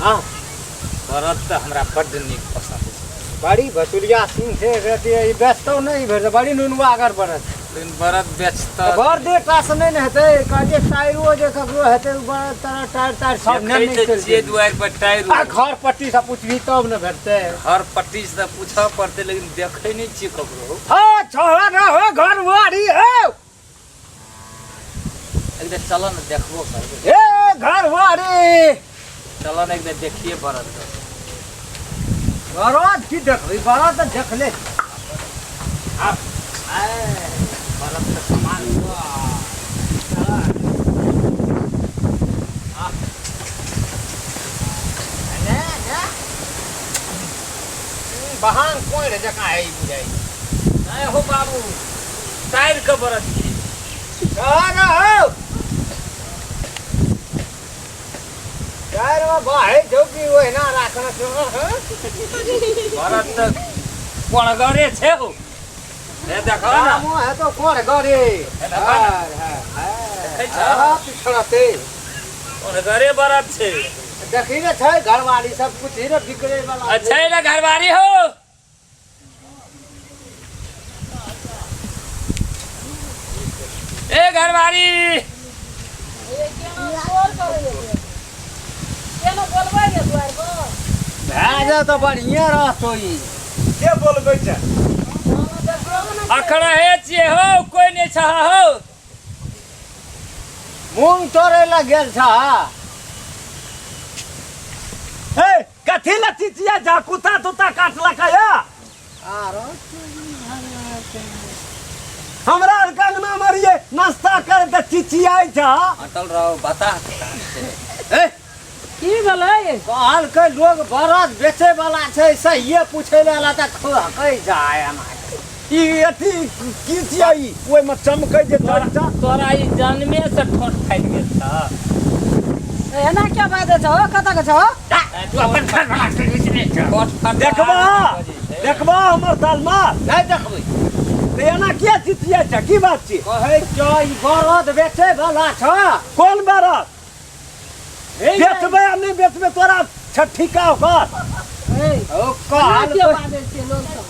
हाँ। बरद तऽ हमरा बड्ड नीक पसन्द छै। बड़ी भचुलिया सिंह छै, एकरा तऽ ई बेचतौ नहि भेटतौ, बड़ी नुनुआगर बरद छै। लेकिन बरद बेचतऽ बरदे टा से नहि ने हेतै, कहै टायरो जे ककरो हेतै, ओ बरद तोरा टायर तायर सब देखै नेने तऽ चलि छियै जेतै। दुआरि पर टायर। आ घर पट्टी से पुछबही तब ने भेटतै। घर पट्टी से तऽ पूछऽ पड़तै, लेकिन देखै नहि छियै ककरो। हँ छोड़ा ना हो घरवारी हो। एक बेर चलऽ ने, देखबो करबै। ए घरवारी, चलऽ ने, एक बेर देखिए बरद के। बरद की देखबही? बरद तऽ देखले। बरद के सामान बहान कोइ जकाँ है बुझाइ। नहि हो बाबू, टायर के बरद छी। ना हो टायरमे बहै छौ कि ओहिना राखने छौ? बरद तऽ कोणगरे छै हो, हे देखो ने। दामो हेतौ कोणगरे। देखो ने। देखै छौ? पिछड़ते कोणगरे बरद छै। देखी ने, छै घरवाली सब पूछी ने बिकरे वाला। अच्छा ने घरवारी हो। ए घरवारी, भए जाओ तऽ बढ़िए रहतो ई। के बोलबै छै? अखन हे छियै हो, कोई नहि छ हो। मूंग तोड़ै लए गेल छ। हे, कथी लए चिचिया जा? कुत्ता तुत्ता काटलक या? आरो हमरा आरके अंगना मे रहियै नाश्ता करे तऽ चिचियाइ छ। अटल रहो, बता। ए की भेलै? कहलकै लोग बरद बेचै वाला छै, सहिए पूछै लए एला तऽ कहै जाय एना। ई अथी की छियै ई, ओहिमे चमकै जे चर्चा? तोरा ई जन्मे से ठोंठ फाटि गेल छ। एना क्या बाजै छौ? कतऽ के छौ? तू अपन घर बना के बेचने छ। ठोंठ फाट। देखबा देखबा हमर सालमा। नहि देखबै। तऽ एना किया चिचियाइ छ? की बात छी? कहै छौ ई बरद बेचै वाला छ। कोन बरद बेचबै आ नहि बेचबै तोरा छठिका ओकर? ओ एना कहल क्या बाजै छियै लोग सब?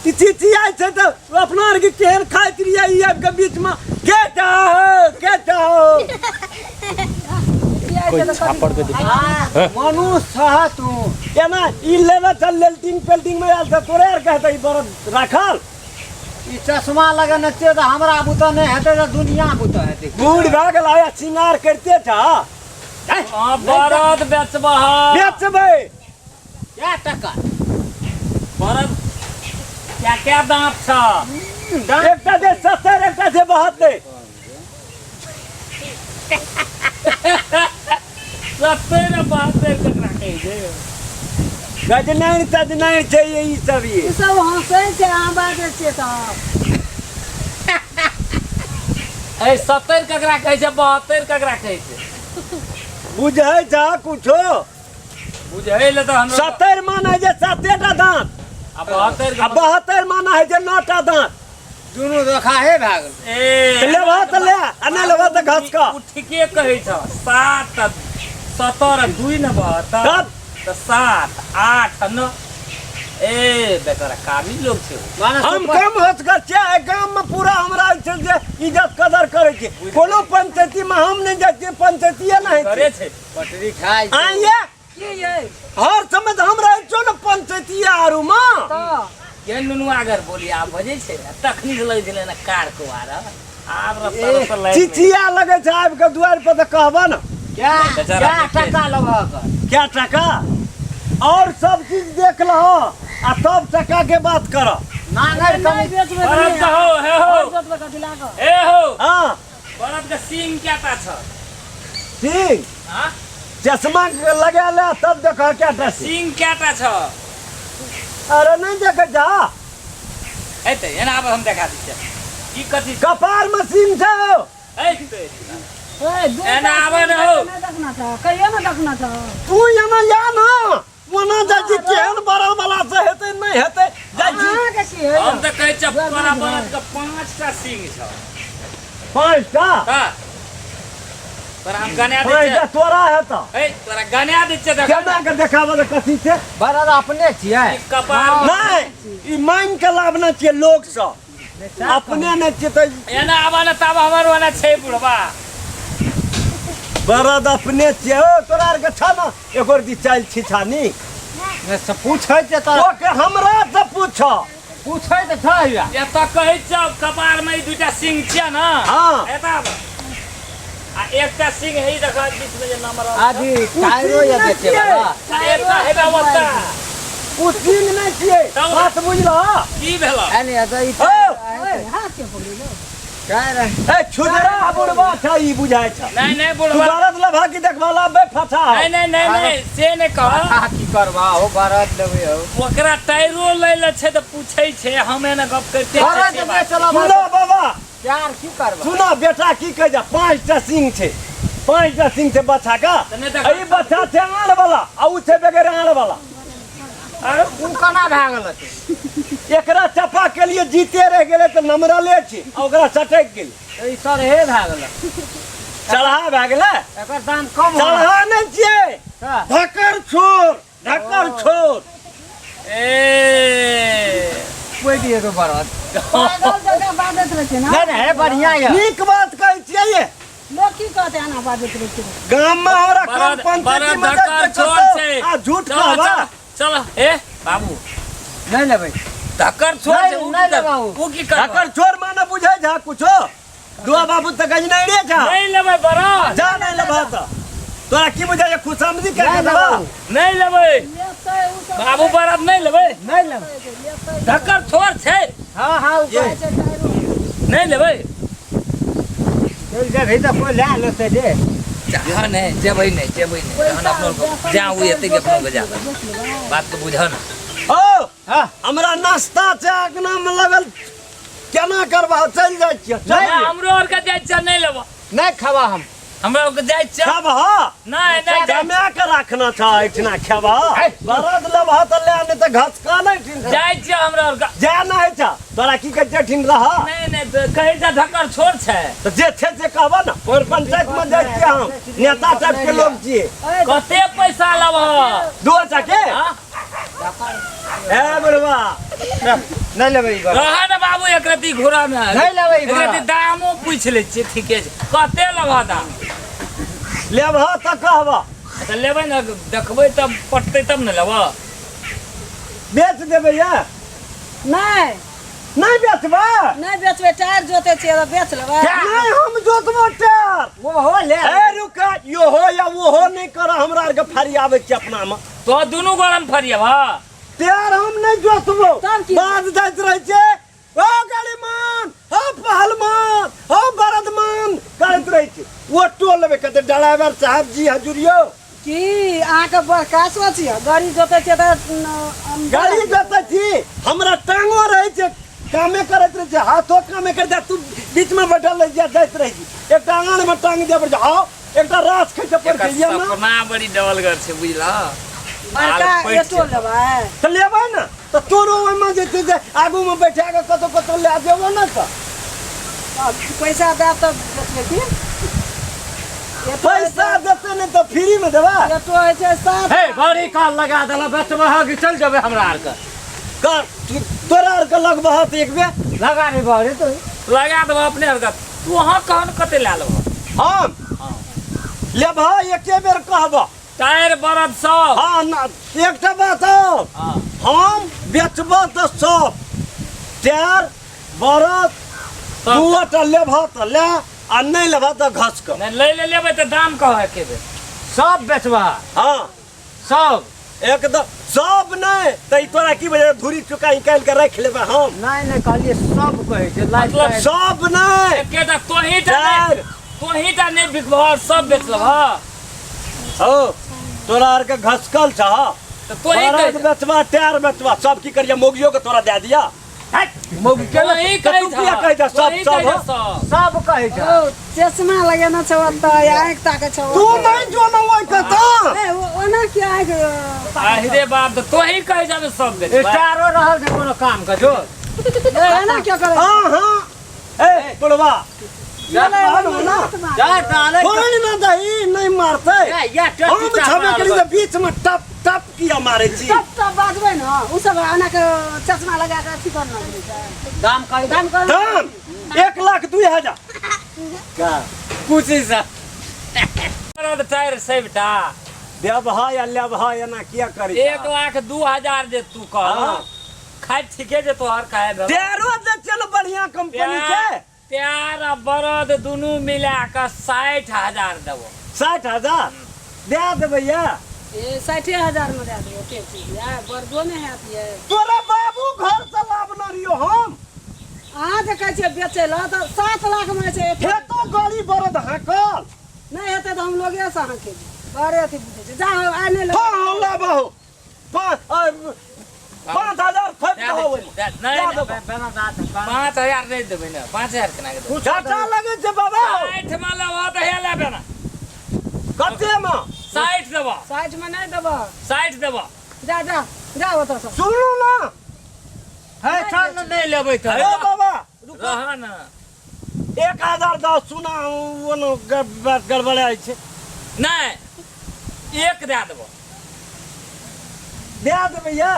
ई चिचियाइ छै तऽ अपना आरके केहन खाइत रहियै, ई आबि कऽ बीचमे के चाहो के चाहो। कोई छापड़ के मनुष्य छह तू? एना ई लेबे चल लेल्टिंग पेल्टिंग में आयल तऽ तोरे आर कहतै ई बरद राखल। ई चश्मा लगेने छियै तऽ हमरा बुते नहि हेतै तऽ दुनिया बुते हेतै? बूढ़ भए गेल आ सिंगार करिते छ। हाँ, बरद बेचबह? बेचबै। कै टका बरद क्या क्या दाँत छ? एकटा जे 70, एकटा जे 72। 70 72 ककरा कहै छै? गजनाइन तजनाइन छै ई सब। ई सब हँसै छै, अहाँ बाजै छियै तऽ। ए 70 ककरा कहै छै, 72 ककरा कहै छै? बुझै छ कुछो? बुझै लए तऽ हमरा 70 माना जे सातेटा दाँत आ 72 आ 72 माना है जे नौटा दाँत। दुनू दोखाहे भए गेल। ए लेबह तऽ ले आ नहि लेबह तऽ घस कऽ। ओ ठीके कहै छ, 7 70 आ 2 ने 72। तब तऽ 7 8 9। ए बेचारा काबिल लोग छै ओ। माने हम कम होशगर छियै? एहि गाममे पूरा हमरा जे छै जे इज्जत कदर करै छै। कोनो पंचायतीमे हम नहि जाइ छियै, पंचायतीए नहि करे होइ छै। छै। पटरी खाइ छै। आँय ये। की यै? हर समय तऽ हम रहै छियौ ने पंचायतीए आरू मे। तऽ केहन नुनू आगर बोली आब बजै छै ने, तखनी से लगै छलै ने कार को आर आब रस्ता रस्ता लाइन में। चिचिया लगै छै आबि कऽ दुआरि पर तऽ कहबह ने। क्या बेचारा क्या नीके। टका लेबहक? क्या टका और सब चीज देख लह आ तब टका के बात कर। नांगर नहि कमी बेचबै तऽ बरद नहि। के हो हे हो। आओर जोतबै कथी लए कऽ? ए हो। हाँ। बरद के सींग क्या छ? ठीक। हाँ? चश्मा लगा ले तब देख क्या टा छै। सींग क्या छ? अरे नहीं देखे जा। एते एना आब हम देखा दै छियै की कथी। कपार में सींग छै। एते ए, दू एना टा आबै ने हौ। नहि देखना छौ, कहियो ने देखना छौ। तू एना या ना, ओना जाइ छी, केहन बरल वाला से हेतै नहि हेतै जाइ छी। अहाँके की होइए? हम तऽ कहै छियै तोरा बरद के 5टा सींग छ। 5टा? हाँ। तोरा हम गना दै पैसा छियै। तोरा हेतौ। ए, तोरा गना दै छियै, देख। केना के देखाबऽ तऽ कथी छै? बरद अपने छियै। ई कपार नहि, ई मांगि के लाबने छियै लोक सँ, अपने नहि छियै तऽ। एना आबा ने ताबा हमर वाला छै बुढ़बा। बरद अपने छियै। ओ तोरा आरके छह ने एको रति चालि छिछानी? ने से पूछै छै तोरा। ओके हमरा से पूछ। पूछै तऽ छै या। एतऽ कहै छियौ कपार मे ई दूटा सिंह छियै ने। हाँ। एतऽ आब। आ एकटा सिंह है देख बीच में जे नंबर आदि टायरो या बेचे वाला। आ एकटा हेबे ओतऽ। ओ सिंह नहि छियै। तब- बात बुझलह? की भेलौ? एने एतऽ ई ओ हाथ के पकड़ि लो। टायर है। ए छुदरा बुढ़बा छै ई बुझाइ छै। नहीं नहीं तू बुढ़बा। बरद लभा की देखबा लाबे फसा। नहीं नहीं नहीं नहीं से नहीं कह। आ की करबा हो बरद लेबै हो। ओकरा टायरो लै ले छै तऽ पूछै छै, हम एना गप करिते छियै बरद से बात। बेचला सुनो बाबा। प्यार की करबा? सुनो बेटा की कहै छै, 5टा सिंह छै, 5टा सिंह छै बच्चा का। तऽ नहि देख- ई बच्चा छै आण वाला आ उ छै बगैर आण वाला। अरे उ केना भए गेल होतै? एकरा चपा के लिए जीते रह गेलै तऽ नमरले छै आ ओकरा सटकि गेलै। तऽ ई सरहे भए गेलै। चढ़ा भए गेलै। एकर दाम कम होना। चढ़ा नहि छियै, तऽ? ढकर छोड़, ढकर छोड़। ए कोइ भी एगो बरद। पागल जकाँ बाजैत रहै छै ने। नहि नहि, हे बढ़िआँ यऽ। नीक बात कहै छियै ये। लोक की कहतै एना बाजैत रहै छै? गाम में हमरा कम बरद पंचायती बरद में धक्का जाइ छै छोड़ कतौ, छै। आ झूठ चल कहबा। चल चल ए बाबू। नहि लेबै। धक्कर छोड़ छै, नहि, उ की नहि कर- लेबै उ। उ की करबा? ढकर छोड़ माने बुझै जा कुछो? दुआ बाबू तऽ गजने रे जा। नहीं लेबै बरद। जा नहि लेबह तऽ तोरा की बुझाइ छै खुशामदी कए नहि के देबा? लेबै। नहीं लेबै लेतै उ सब। बाबू, बरद नहीं लेबै। नहि लेबै। लेतै। धक्कर छोड़ छै। हँ हँ उ ये। कहै छै टायरो। नहीं लेबै। चलि जेबही तऽ कोइ लए लेतै रे। हाँ नहीं जेबै नहीं, जेबै नहीं। तहन अपनो के जा उ एतै के अपनो के जा। बात के बुझह ने। ओ हाँ। हमरा नाश्ता छै अगना में लगल, केना करबा? चलि जाइ छियै, चल। नहीं, हमरो आर के जाइ छियै, नहीं लेबो। नहि खेबा हम। हमरा आर के जाइ छियै। खेबह? नहीं नहीं जाइ। जमा के रखना छ एहिठिना खेबह। बरद लेबह तऽ ले, नहि तऽ घसका नहि ठिन। जाइ छियै हमरा आर के। जा नहि होइ छ तोरा की कहै छै ठिन रह। नहीं नहीं तऽ कहै छै धक्कर छोड़ छै। तऽ जे छै से कहबह ने। पर पंचायत में जाइ छियै हम, नेता टाइप के लोग छियै। कते पैसा लेबह? दू के हाँ? ए बुढ़वा। नहि लेबै ई बरद। रह ने बाबू, एक रत्ती घोड़ा में नहि लेबै ई एक रत्ती बरद। दामो पूछि लै छियै। ठीके छै, कते लेबह दाम? लेबह तऽ कहबह। तऽ लेबै ने, देखबै तब पटतै तब ने लेबह। बेच देबै ये? नहि। नहि बेचबै? नहि बेचबै। टायर जोतै छियै तऽ बेच लेबै। नहि, हम जोतबो टायर। ओहो ले। ए रुक, इहो या ओहो नहि कर, हमरा आरके फरियाबै छियै अपना मे। तो दुनू गोड़म फरियबह। टायर हम नहि जोतबो। तब की? बाज जाइत रहै छै, ओ गलीमान, ओ पहलमान, ओ बरदमान करैत रहै छै। ऑटो लेबै कते ड्राइवर साहब जी हजूरियो। की अहाँके बड़का सोच यऽ? गाड़ी जोतै छियै तऽ गाड़ी जोतै छी, हमरा टांगो रहै छै कामे करैत रहै छै, हाथो कामे करैत छै। तू बीचमे बैठल रहै छै, जाइत रहै छी। एकटा आङनमे टांग दिअ पड़ै छै, आउ एकटा रास खैसे पड़ै एकर छै ये ना। सपना बड़ी डबलगर छै बुझलह। बड़का पैठ ऑटो छै। लेबै। तऽ लेबै ने तऽ तोरो ओहिमे जे छै से आगूमे बैठा कऽ कतौ कतौ लए जेबो ने। तऽ तब पैसा देब तब बेचबै की? एटो पैसा देतै नहि तऽ फ्रीमे देबै? ऑटो होइ छै 7। हे बड़ी काल लगा देला। बेचबह कि चलि जेबै हमरा आरके? कर तोरा आरके लगबह तऽ एक बेर लगा नहि बड़ी तू। लगा देबह अपने आर के। तू अहाँ कहन कते लए लेबह? हम लेबह एके बेर कहबह। टायर बरद सब। हाँ ना, एकटा बात और। हाँ। हम बेचबह तऽ सब टायर बरद सब। दूटा लेबह तऽ ले आ नहि लेबह तऽ घस कऽ। नहि लै ले लेबै तऽ दाम कह एके बेर। सब बेचबह? हाँ। सब? एकदम सब। नहि तऽ ई तोरा की बजे धूरी चुका निकालि कऽ राखि लेबै हम। नहि नहि, कहलियै सब कहै छै लाइट। मतलब टायर। सब नहि। एकेटा तोही टा नहि टायर तोही टा नहि बिकबह, सब बेच लेबह। हो तोरा आरके घसकल छह। तऽ तोही बरद कहै बेचबा, टायर बेचबा, सब की करिया? मौगियो के तोरा दए दिया? मौगी के तोही तऽ कहै तू किया कहै छह सब? तोही सब कहै हो? सब। सब कहै छै। ओ चश्मा लगेने छौ ओतऽ, आँखि ताकै छौ। तू नहि जो ने ओहि के तऽ। ए, ओना किया आँखि आहि रे बाप, तऽ तोही कहै छह जे सब बेचबै। स्टारो रहल छै कोनो काम के जो। ए, एना किया करै? हाँ हाँ, ए बुढ़वा ना जा डाले पानि न दही नहि मारतै। ए, या हम टट्टी छबे करी चापा जे बीच में टप टप किया मारे छी। टप टप बाजबै न, उ सब एना के चश्मा लगा के अथी करना छै। दाम कही। दाम कर। दाम 1,02,000। का पूछी सा बरद टायर सबटा देबह या लेबह, एना किया करी? 1,02,000 जे तू कह। हाँ। खाइ ठीके जे तोहर खाए भेल। टायरो जे छै ने बढ़िया कंपनी के। टायर आ बरद दुनू मिला कऽ 60,000 देबो। 60,000 दए देबै या? ए, 60,000 में दए देबो के चीज या बरदो नहि हैत ये। तोरा बाबू घर से लाबने रहियो हम। अहाँ जे कहै छियै बेचै लए तऽ 7 लाख में छै। हेतो गाड़ी बरद हाकल। नहि हेतै तऽ हम लोगे से अहाँके बड़े अथी बुझै छै। जा आइ नहि लेबै। हाँ हाँ लाबहो। 5,000 थोपि दए दहो दे, ओहिमे। दए, नहि, दए नहि, देबो। 5,000 नहि देबै ने, 5,000 केना के देबै? घाटा लगै छै बाबा। 60 में लेबहो तऽ हे लेबे ना। कते में? 60 देबो। 60 में नहि देबो। 60 देबो। जा जा जा ओतऽ सँ। सुनू ना। है चल न, नहि लेबै तऽ। ए बाबा रह ना। 1,000 दऽ सुना, ओनो बात गड़बड़ाइ छै। नहि, 1 दए देबो। दए देबै या?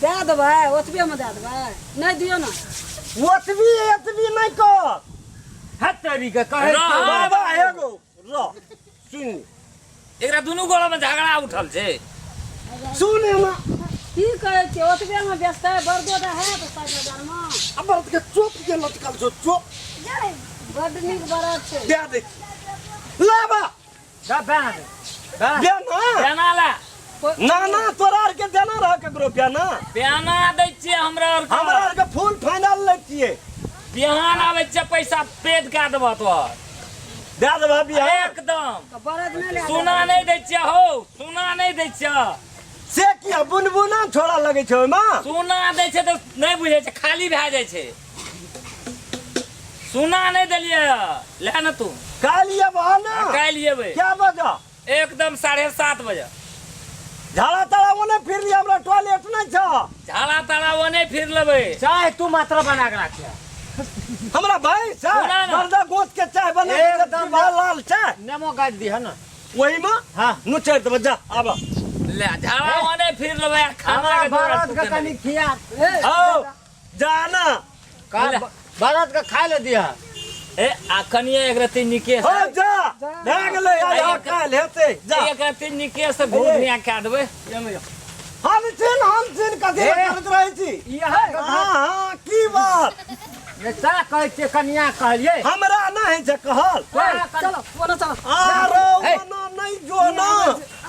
दए देबै, ओतबे मे दए देबै। नहि दियौ ने। ओतबी एतबी नहि कर। है तरीके कहै रह। छियौ। बाबा एगो रह सुन। एकरा दुनू गोड़ा में झगड़ा उठल छै। सुन ना। की कहै छियै, ओतबे मे बेचतै बरदो तऽ हैत 60,000 मे। आ बरद के चोप के लटकल छौ चोप। बड्ड नीक बरद छै। दए दे लाबा। जा बेना दे। बेना। बेना। बेना ला। ना ना तोरा आर के देना रह ककरो बेना। बेना दै छियै हमरा आर के। हमरा आर के फुल फाइनल लै छियै। बिहान आबै छियै पैसा पेड कए देबह तोहर। दए देबह बिहान। एकदम। तऽ बरद नहि लए। सोना नहि दै छियै हौ, सोना नहि दै छियै। से किया बुनबुना छोड़ा लगै छै ओहिमे? सोना दै छै तऽ नहि बुझै छै, खाली भए जाइ छै। सोना नहि देलियै, ले ने तू। काल्हि एबह ने? काल्हि एबै। क्या बजे? एकदम 7:30 बजे। झाड़ा ताड़ा ओने फिर लिया, हमरा टॉयलेट नहीं छा। झाड़ा ताड़ा ओने फिर लेबै। चाय तू मात्रा बना के राखिया। हमरा भाई से सुना ना। मर्दा गोस के चाय बना के एकदम। पीबा, लाल चाय। नेमो गाड़ि दिह ना। वही में? हाँ। नुचैर देबै, जा आब। ले झाड़ा ओने फिर लेबै आ खाना हमरा के जोगाड़ बरद तू के केने। कनी खिया। आओ जा ना। का बरद के खाय ले दिह। ए आ कनिए एक रत्ती निके हो जा भए गेलै आइ, हाँ, काल्हि हेतै जा। एक रत्ती निके से घुघनिया कए देबै। हम छिन हम छिन कथी लए करैत रहै छी? इएह हाँ हाँ की बात? चा कहै छियै कनिया कहलियै। हमरा नहि होइ छै कहल। चलो ओने चलो। आरो हे। ओना नहि जो ना।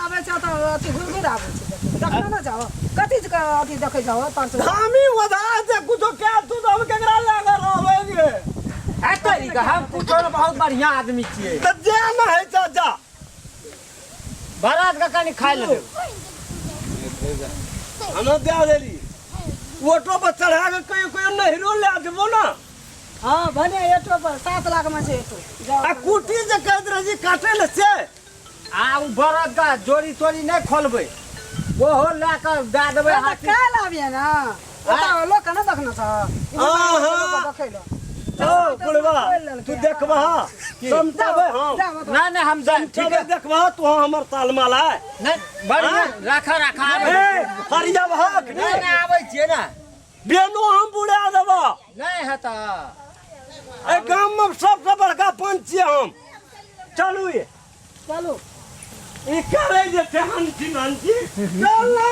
आबै छै तऽ अथी घुरि घुरि आबै छै। देखने ने जाओ कथी के अथी देखै जाओ तर। धामी ओधा जे कुछो कए तू तऽ हम केकरा लागल रहबै गे? है तरीका हम कुछो ने बहुत बढ़िया आदमी छियै। तऽ जे नहि होइ छै जा। बरद के कनी खाय ले देबै। हम दए देली ऑटो पर चढ़ा के कहियो कहियो नहिरो लए जेबो ना। हाँ भने एटो पर 7 लाख में छै एटो। जाओ। आ कुटी जे कहैत रहै छी काटै लए से। आ उ बरद के जोड़ी तोड़ी नहि खोलबै, ओहो लए कऽ दए देबै। तऽ हाथी काल्हि आबियै ने, ओतऽ लोक के नहि देखने छह? आहा। देखै लए। ओ बुढ़वा तू देखबह समटाबै हम। जाओ ओतऽ। नहि नहि हम जान ठीक समटाबै देखबह तू हमर तालमाल आय। नहि बढ़िया राखा राखा आबै। ए हरिया हक। नहि नहि आबै छियै ने। बेनो हम बुढ़ा देबह। नहि हेतऽ। एहि गाम में सबसे बड़का पंच छियै हम। चलू ये। चलू। ई करै जे छै हंसी हंसी चल ना।